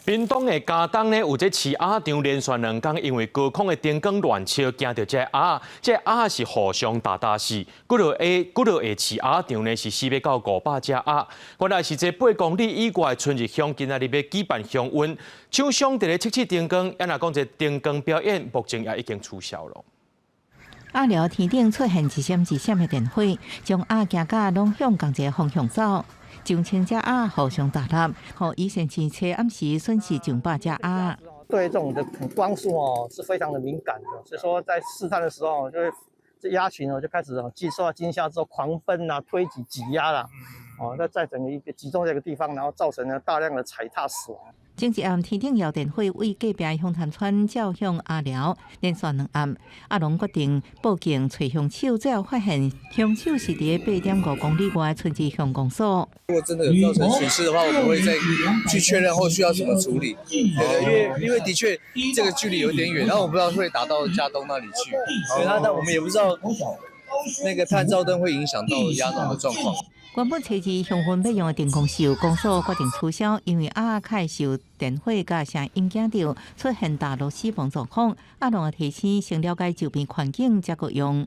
屏東的佳冬呢，有這飼鴨場連續兩工，因為高空的燈光亂照，驚著這鴨，這鴨是互相打打死。幾落下幾落下飼鴨場呢，是死欲到500隻鴨。原來是這8公里以外的春日鄉，今仔日欲舉辦鄉運，廠商佇咧測試燈光，抑若講這燈光表演，目前也已經取消了。鴨寮天頂出現一閃一閃的電火，將鴨驚甲攏向仝一個方向走。上千隻鴨互相打獵，予醫生前車暗時損失上百隻鴨。對這種的光束哦是非常的敏感的，所以說在試探的時候，就會這鴨群哦就開始既受到驚嚇之後狂奔啊、推擠、擠壓啦，哦，那在整個一個集中在一個地方，然後造成了大量的踩踏死亡。前一暗天頂搖電火為隔壁鄉潭村照向鴨寮，連續兩暗，鴨農決定報警揣兇手，最後發現兇手是佇8.5公里外春日鄉公所。如果真的有造成損失的話，我們會再去確認後續要怎麼處理。對對，因為的確這個距離有點遠，然後我不知道會打到佳冬那裡去。對，那我們也不知道那個探照燈會影響到鴨農的狀況。原本初二鄉運欲用的燈光秀，公所決定取消，因為鴨仔受電火佮聲音驚著，出現大落死亡狀況。鴨農提醒先了解周邊環境，才閣用。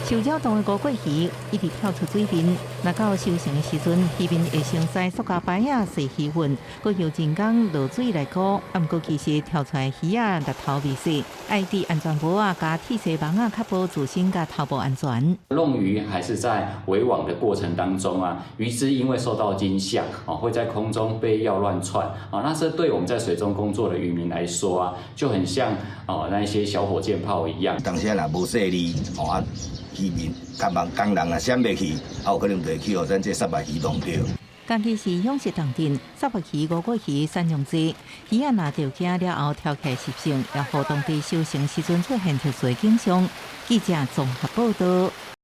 受擾動的吳桂魚一直跳出水面，若到收成的時陣，漁民會先塞塑膠袋仔洗魚糞，閣用人工落水來顧。啊，毋過其實跳出來魚仔日頭未洗，愛戴安全帽仔佮鐵絲網仔，確保自身佮頭部安全。弄魚還是在圍網的過程當中啊，魚隻因為受到驚嚇，哦，會在空中飛躍亂竄，啊，那這對我們在水中工作的漁民來說啊，就很像哦那一些小火箭炮一樣。當時若無細膩，哦啊，漁民較忙工人若閃袂去，啊有可能就會去予咱這虱目魚弄著。家己是養殖重鎮，虱目魚、吳郭魚產量濟，魚仔若著驚了後跳起習性，也予當地收成時陣出現特殊景象。記者綜合報道。